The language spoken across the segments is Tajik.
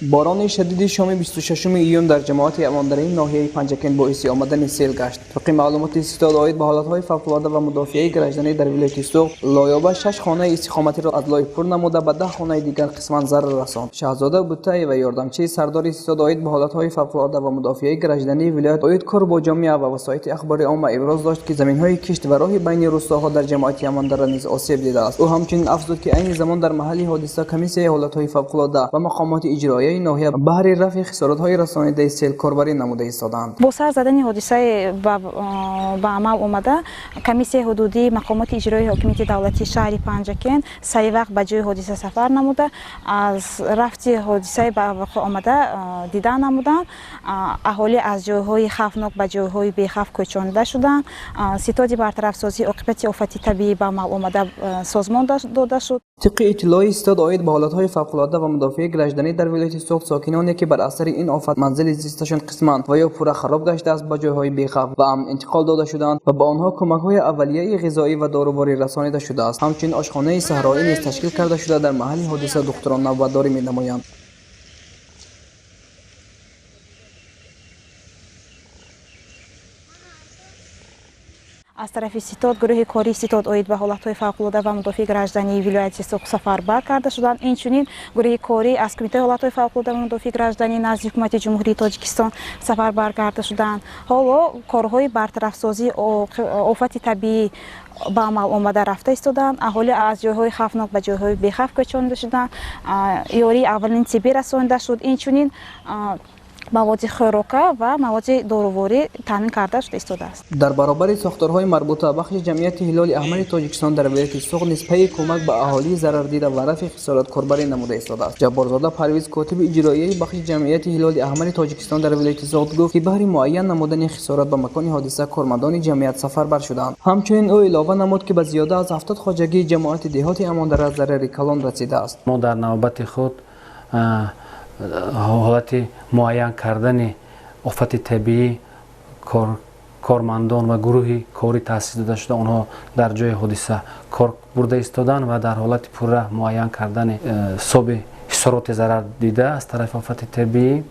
Борони шадиди шоми 26 июн дар ҷамоати Амондараи ноҳияи Панҷакент боиси омадани сел гашт. Тибқи маълумоти ситод оид ба ҳолатҳои фавқулодда ва мудофиаи гражданӣ дар вилояти Суғд, лоёба 6 хонаи истиқоматиро аз лой пур намуда, ба 10 хонаи дигар қисман зарар расонд. Шаҳзода Бутаева, ёрдамчии сардори ситод оид ба ҳолатҳои фавқулодда ва мудофиаи граждании вилоят оид кор бо ҷомеа ва васоити ахбори омма, иброз дошт, ки заминҳои кишт ва роҳи байни рӯстоҳо дар ҷамоати Амондара низ осеб дидааст. Ӯ ҳамчунин афзуд, ки айни замон дар маҳалли ҳодиса комиссияи ҳолатҳои фавқулодда ва мақомоти иҷроияи ноҳия баҳри рафъи хисоротҳои расонидаи сел корбарӣ намуда истодаанд. Бо сар задани ҳодисаи ба амал омада, комиссияи ҳудудии мақомоти иҷроии ҳокимияти давлатии шаҳри Панҷакент саривақт ба ҷои ҳодиса сафар намуда, аз рафти ҳодисаи ба воқеъ омада дида намуданд. Аҳолӣ аз ҷойҳои хавфнок ба ҷойҳои бехавф кӯчонида шуданд. Ситоди бартарафсозии оқибати офати табиӣ ба амал омада созмон дода шуд. Тибқи иттилои ситод оид ба ҳолатҳои фавқулодда ва мудофиаи гражданӣ дар вилояти Суғд, сокиноне ки бар асари ин офат манзили зисташон қисман ва ё пурра хароб гаштааст, ба ҷойҳои бехавф ва амн интиқол дода шудаанд ва ба онҳо кӯмакҳои аввалияи ғизоӣ ва доруворӣ расонида шудааст. Ҳамчунин ошхонаи саҳроӣ низ ташкил карда шуда, дар маҳалли ҳодиса духтурон навбатдорӣ менамоянд. Аз тарафи ситод гурӯҳи кории ситод оид ба ҳолатҳои фавқулодда ва мудофиаи граждании вилояти Суғд сафарбар карда шуданд. Инчунин гурӯҳи корӣ аз Кумитаи ҳолатҳои фавқулодда ва мудофиаи граждании назди Ҳукумати Ҷумҳурии Тоҷикистон сафарбар карда шуданд. Ҳоло корҳои бартарафсозии офати табиӣ ба амал омада рафта истодаанд. Аҳолӣ аз ҷойҳои хавфнок ба ҷойҳои бехавф кӯчонида шуданд. Ёрии аввалини тиббӣ расонида шуд. Инчунин маводи хӯрока ва маводи доруворӣ таъмин карда шуда истодааст. Дар баробари сохторҳои марбута, бахши ҷамъияти Ҳилоли Аҳмари Тоҷикистон дар вилояти Суғд низ пайи кӯмак ба аҳолии зарардида ва рафъи хисорот корбарӣ намуда истодааст. Ҷабборзода Парвиз, котиби иҷроияи бахши ҷамъияти Ҳилоли Аҳмари Тоҷикистон дар вилояти Суғд, гуфт, ки баҳри муайян намудани хисорот ба макони ҳодиса кормандони ҷамъият сафарбар шуданд. Ҳамчунин ӯ илова намуд, ки ба зиёда аз 70 хоҷагии ҷамоати деҳоти Амондара зарари калон расидааст. Мо дар навбати худ ҳолати муайян кардани офати табиӣ кормандон ва гурӯҳи корӣ таъсис дода шуда, онҳо дар ҷои ҳодиса кор бурда истоданд ва дар ҳолати пурра муайян кардани ҳисоби хисороти зарар дида аз тарафи офати табиӣ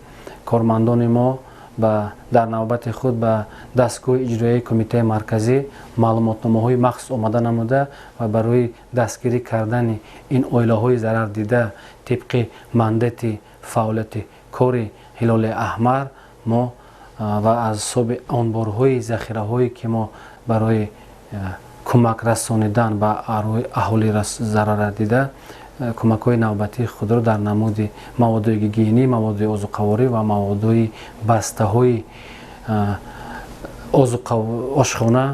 кормандони мо дар навбати худ ба дастгоҳи иҷроияи Кумитаи марказӣ маълумотномаҳои махсус омода намуда ва барои дастгирӣ кардани ин оилаҳои зарардида тибқи мандати фаъолияти кори Ҳилоли Аҳмар мо ва аз ҳисоби анборҳои захираҳое ки мо барои кӯмак расонидан ба аҳолии зарардида кӯмакҳои навбатии худро дар намуди маводҳои гигиенӣ, маводҳои озуқаворӣ ва маводҳои бастаҳои ошхона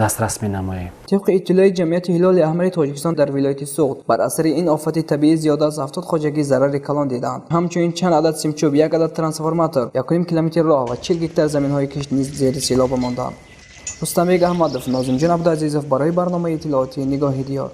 дастрас менамоем. Тибқи иттилои ҷамъияти Ҳилоли Аҳмари Тоҷикистон дар вилояти Суғд, бар асари ин офати табиӣ зиёда аз 70 хоҷагӣ зарари калон дидаанд. Ҳамчунин чанд адад симчӯб, як адад трансформатор, 1,5 километр роҳ ва 40 гектар заминҳои кишт низ зери селоба мондаанд. Рустамбек Аҳмадов, Нозимҷон Абдуазизов барои барномаи иттилоотии Нигоҳи Диёр.